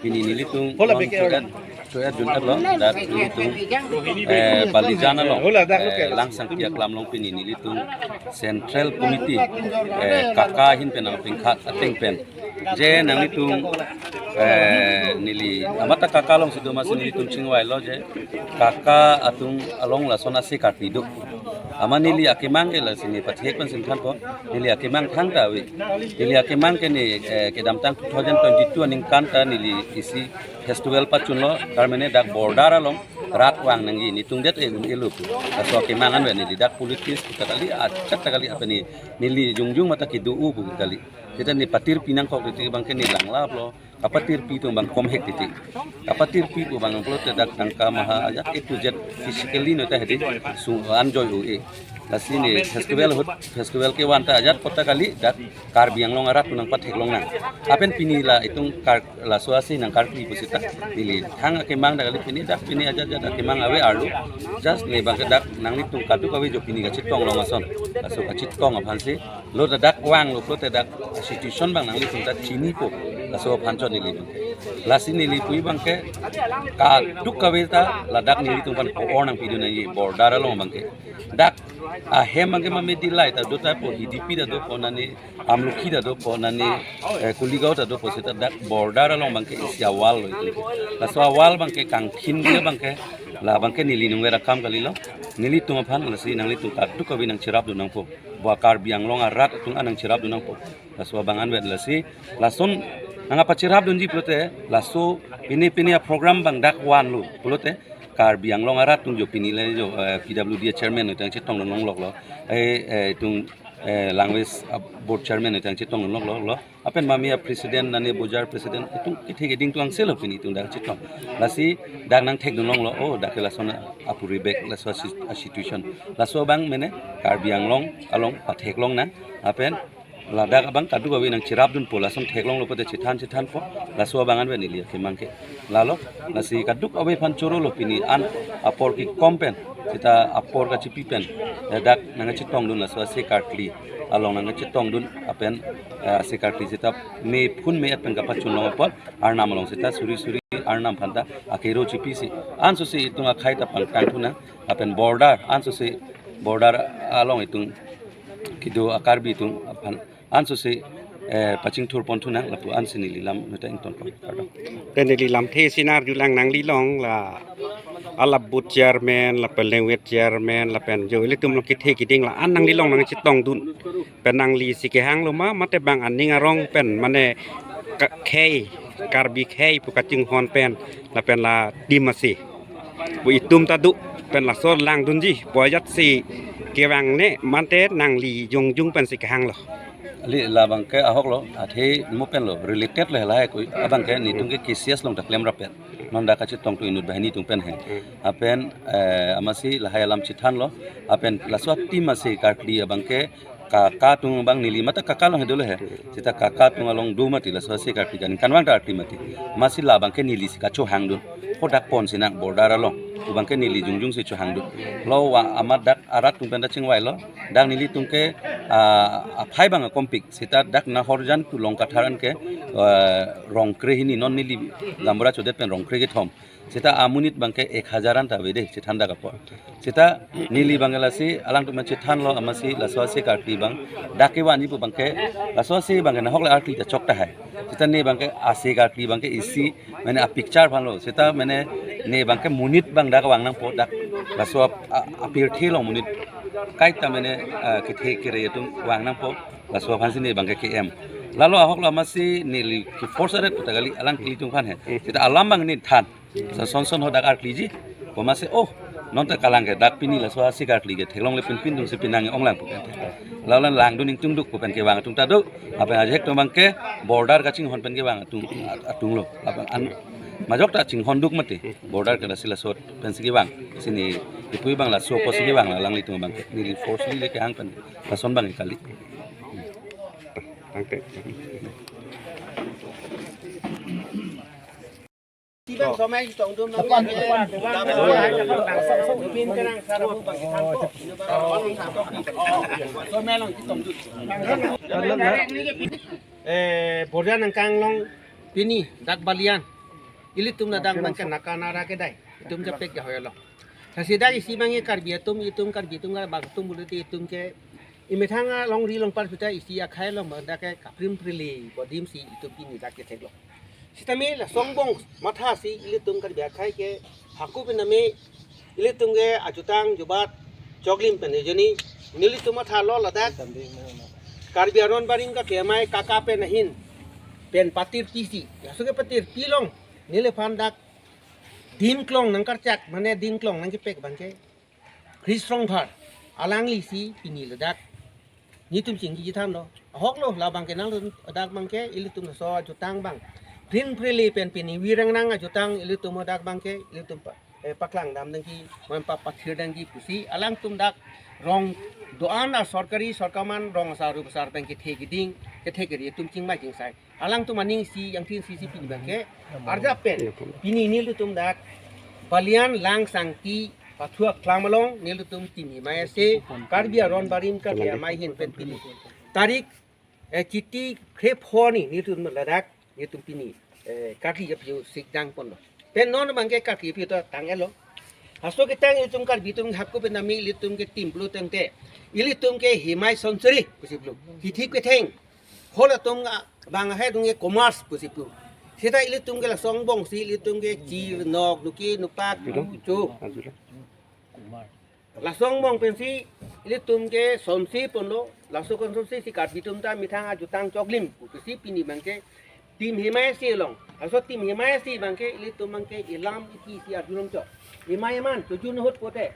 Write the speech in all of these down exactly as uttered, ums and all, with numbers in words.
Pini nelitum Hola, non beke choet, choet juntak lo, dak nelitum, eh, Balijan along, Hola, dak lo eh, ke. Langsangpi aklam along pini nelitum Central Committee, eh, KAKA ahin pen nangpingkhat ateng pen. Je nanglitum, eh, neli, amat ta KAKA alongsi do amatsi nelitum chingvailo je, KAKA atum along lason ase karkli do. Amat neli akemang ke lasi ne pathek pen singthan ko, neli akemang thangta ave. Neli akemang ke ne, eh, kedamtang two thousand twenty-two aningkan ta neli isi festival pachunlo, karmene dak border along rat vang nangji, netum det e un-e lo pu. Laso akemang anvet neli dak politics ta kali, ajat ta kali, apeni neli jongjong mata kedo-o pu kali. Seta ne patirpi nangkok titi abang ke ne langlaplo. Kapatirpi atum abang komhek titi. Kapatirpi pu abang pulote dak tangka maha ajat A to Z physically no ta hedi su anjoy o e. Lasi ne festival ahut, festival kevan ta ajat kota kali dak Karbi Anglong arat atum nangpatheklong nang. Lapen pini la itum kar laso ase nangkarkli pusita. Neli thang akemang dak kali pini dak pini ajat ajat akemang ave arlo. Just ne abang ke dak nanglitum kadokave jo pini kachetong long ason. Laso kachetong aphansi lo ta dak vanglo pulote dak situation abang nanglitum ta chinipo. Laso aphan chot neli abang ke. Lasi neli pu abang ke kadokave ta ladak nelitum aphan ko-or nangpidun nangji border along abang ke. Dak ahem abang ke mame dilai ta do ta po, Hidipi ta do po, nani Amlukhi ta do po, nani, eh, Kuligaon ta do po, seta dak border along abang ke isi awal lo itum. Laso awal abang ke kangthin ke abang ke, la abang ke neli nungver akam kalilo. Nelitum aphan lasi nanglitum kadokave nangcherapdun nangpo. Bo Karbi Anglong arat atum an nangcherapdun nangpo. Laso abang anvet lasi, lason nangpacherapdunji pulote, laso pini pini aprogram abang dak vanlo pulote, Karbi Anglong arat atum jo pini le jo, eh, P W D chairman atum chetongdun longlok lo. Eh, eh, itum, eh, language, ah, board chairman atum chetongdun longlok lo. Lapen mami a president, nani bojar president, itum kethe keding atum angse lo pini itum dak chetong. Lasi dak nangthekdun longlo, oh, dak ke lason apuri bek, laso si-, a situation. Laso abang mene Karbi Anglong along patheklong nang. Lapen ladak abang kadokave nangcherapdunpo, lason theklonglo pulote chethan chethanpo, laso abang anvet neli akemang ke. Lalo, lasi kadokave aphan chorolo pini an apor kekom pen, seta apor kachipi pen, eh, dak nangchetongdun laso ase karkli along nangchetongdun lapen, eh, ase karkli seta mephun me-et pen kapachunlong apot Arnam along seta suri suri Arnam aphanta akero chipisi. Ansose itum akhei ta pangtangthu nang lapen border, ansose border along itum kedo a Karbi atum aphan ansose, eh, pachingthurponthu nang lapu ansi neli lam neta ingtonkok, kardom. Te neli lamthe sinar julang nanglilong la ala board chairman lapen language chairman lapen jo ilitum along kethe keding la an nanglilong nangchetongdun. Pen nanglisi kehanglo ma, mate bang aning arong pen mane ka-, khei, Karbi khei pu kachinghon pen lapen la team ase pu itum ta do pen laso langdunji pu ajatsi kevangne mate nangli jongjong pensi kehanglo. Ali labang ke ahok lo, athe mo pen lo, related le lahai ko, abang ke netum ke K C S along ta klemrap pen. Non dak kachetong atum inut banghini atum pen he. Lapen, eh, amatsi lahai alam chethanlo, lapen laso team ase karkli abang ke KAKA atum abang neli mata KAKA along he dolo he. Seta KAKA atum along do mati laso ase karkli kan, kan vang ta karkli mati. Amatsi labang ke nelisi kachohangdun. Kodak ponsi nang border along. Pu abang ke neli jongjongsi chohangdun. Lo wa amat dak arat atum pen ta chingvailo. Dak nelitum ke, ah, aphai abang akompik. Seta dak Nahorjan to Longkathar an ke, ah, rongkre hini, non neli gaonbura chodet pen rongkre kethom. Seta amonit abang ke ek hajar an ta ave de, chethan dak apor. Seta neli abang ke lasi, alangtum pen chethanlo amatsi laso ase karkli abang. Dak kevanji pu abang ke, laso ase abang ke nahok le karkli ta chok tahai. Seta ne abang ke ase karkli abang ke isi, mane a picture aphanlo. Seta mane ne abang ke monit abang dak vang nangpo dak. Laso ap-, a, apirthe along monit kaita mane, ah, kethe kere atum vang nangpo. Laso aphansi ne abang ke ke-em. Lalo ahok lo amatsi neli ke force aret puta kali alang kilitung aphan he. Seta alam abang ne than. Sa son son ho dak karkliji. Pu amatsi, oh, non ta kalang ke dak pini laso ase karkli ke theklongle pinpin atumsi pinang onglang pu pen. Lalo langdun ingtungduk pu pen kevang atum ta do. Lapen ajahak atum abang ke border kachinghon pen kevang atum, atum lo. Lapen an majok ta chinghonduk mati. Border ke lasi laso pensi kevang. Sini ipu abang laso apotsi kevang la alanglitum abang ke. Neli forcefully le kehang pen. Lason abang kali. Tangte. Eh, border nangkanglong Pini dak Balian, ilitum ladak abang ke naka nara kedai, itum japek jahoi along. Lasi dak isi abang ke Karbi atum, itum Karbi atum, bang atum pulote itum ke imethang alongri along parpita isi akhei along bang dak ke kaprim prili bodim si itum pini dak ketheklong. Sitame lason angbong matha si ilitum Karbi akhei ke hako pename ilitum ke ajutang jubat choklim pen ajoine nelitum mathalo ladak Karbi aron barim kaklemai kaka pen ahin pen patirpi si. Laso ke patirpi along neliphan dak dim klong nangkarchak, mane dim klong nangkepek abang ke Chris Rongphar, alangli si pini ladak netum chingki chethanlo. Ahoklo, labang ke nang ladak abang ke ilitum laso ajutang abang prim prili pen pini virang nang ajutang ilitum ladak abang ke ilitum pa, eh, paklang dam dangki, man pa pathir dangki pusi alangtum dak rong do-an a sorkari sorkar aman rong asar rup asar pen kethe keding, kethe keri atum chingmai chingsai. Alangtum aning si, yangthin si si pini abang ke arjap pen pini nelitum dak Balian Langsangti pathu aklam along nelitum tim himai ase Karbi aron barim kaklemai ahin pen pini tarik, eh, Chiti kre pho arni nelitum ladak nelitum pini, eh, karkli aphi sikdang ponlo. Pen non abang ke karkli aphi ta tang-etlo. Laso ketang ilitum Karbi atum hako pename ilitum ke tim pulo tangte ilitum ke himai sonsiri pusi pulo. Hithi ketheng hol atum abang ahai atum ke commerce pusi pu. Seta ilitum ke lason angbong si ilitum ke chir nok duki nupak duchu. Lason angbong pensi ilitum ke sonsi ponlo, laso konsonsi si Karbi atum ta methang ajutang choklim pusi pini abang ke tim himai ase along. Laso tim himai ase abang ke ilitum abang ke ilam iti si arjulong chok. Himai aman chojun ahut pote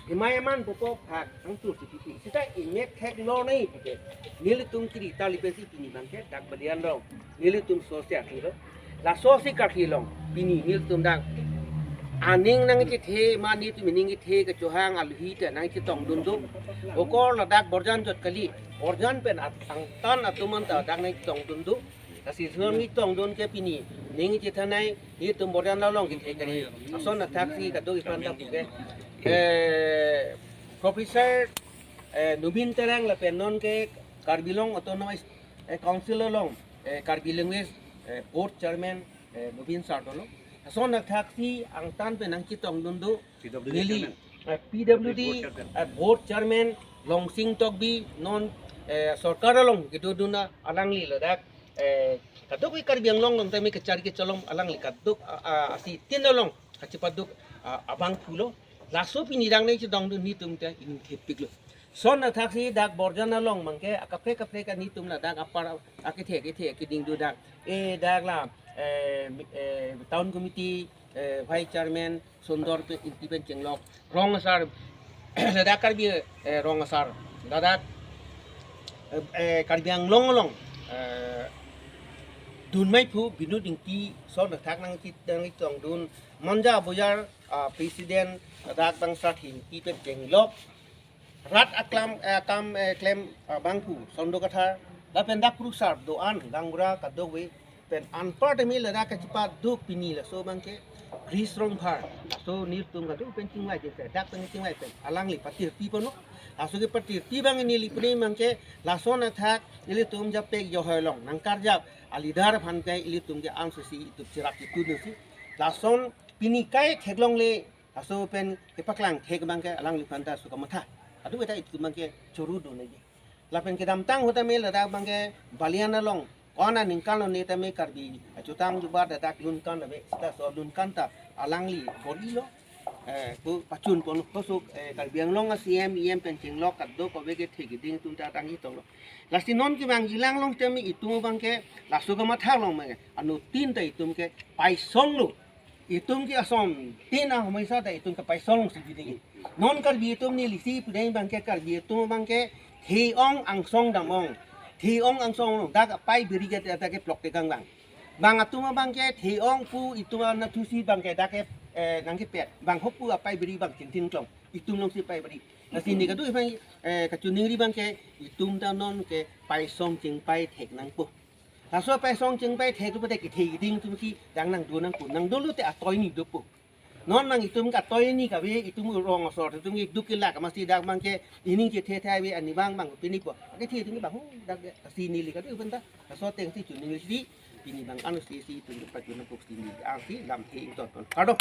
himai aman pupo phak angtur si pipi. Seta imek thek lo nai puke. Nelitum kiri tali pensi pini abang ke dak Balian along nelitum so se akhilo. Laso si karkli along pini nelitum dak aning nangchethe ma netum aning kethe kechohang aluhi ta nangchetongdun do. Okor ladak borjan jot kali, borjan pen at-, angtan atum anta dak nangchetongdun do. Lasi son nangchetongdun ke pini ning chethanai netum borjan along kethe kali. Lason athak si kadok iphan ta puke, eh, Professor, eh, Nobin Terang lapen non ke Karbi Anglong Autonomous, eh, Council along, eh, Karbi Language, eh, Board Chairman, eh, Nobin sir dolo. Lason athak si angtan pen nangchetongdun do. P W D neli, chairman, eh, P W D, eh, board chairman Longsing Tokbi non, eh, sorkar along kedodun alangli ladak, eh, kadokave Karbi Anglong along tame kachari kacholom alangli kadok, ah, ah, asi tin along kachepaduk, ah, abangphulo. Laso pini dak nangchetongdun netum ta ingthip piklo. Son athak si dak borjan along abang ke akaprek kaprek netum ladak apar akethe kethe keding do dak. Eh, dak la, eh, eh, town committee, eh, vice chairman Sundor pen Ingti pen chenglok, rong asar, ladak Karbi, eh, rong asar, ladak, eh, eh, Karbi Anglong along, eh, dunmai phu Binod Ingti, son athak nangchet nangchetongdun, Manja Bojar, ah, president, ladak Dangsar Ingti pen chenglok, rat aklam, eh, akam, eh, klem, ah, abangphu Sondo Kathar, lapen dak Prusar do-an gaonbura kadokave pen anparta me ladak kachepaduk pini laso abang ke Chris Rongphar. Laso netum kaduk pen chingvai jengse dak pen chingvai pen alangli patirpi ponlo. Laso kepatirpi abang neli puni abang ke lason athak ilitum japek jahoi along nangkarjap a leader aphan ke ilitum ke ansose itum cherap itu nasi. Lason pini kai theklongle laso pen kepaklang thek abang ke alangliphan ta suka matha. Adu eta itum abang ke choro do nai. Lapen kedamtang ahut tame ladak abang ke Balian along ko-an aningkan lo ne tame Karbi achutang jubat ladak lunkan ave, seta so lunkan ta alangli bor-ilo. Eh, ko pachun pon kosok, eh, Karbi Anglong a C M, E M pen chenglok kadokave kethe keding atum ta tangji tonglo. Lasi non kevang ilang along tame itum abang ke laso kamatha along abang ke anuttin ta itum ke paisonglo. Itum ke ason tin a homai sa ta itum ke paisong si biding. Non Karbi atum neli si pudeng abang ke Karbi atum abang ke the-ong angsong dam-ong. The-ong angsong ong dak apai biri ke ta ke plok te gang bang. Bang atum abang ke the-ong pu itum anatthu si abang ke dak ke, eh, nangkepet. Bang hok pu apai biri abang chintin klong. Itum along si pai biri. Lasi ne kadu abang, eh, kachiningri abang ke itum ta non ke paisong chingpai thek nangpo. Laso paisong chingpai thek tu pada kethe keding atum si dang nangdo nangpo. Nangdolo te atoi ni dopo. Non abang itum ke atoi ni kave itum rong asor atum ke duk kelak amatsi dak abang ke ining kethe thai ave ani abang abang pini po. Kethe atum ke bang hu dak ke si neli kadu abang ta. Laso ateng si chiningri si Pini bang anu si si tun patu na puk sini ang si lam he ington ton. Kardom.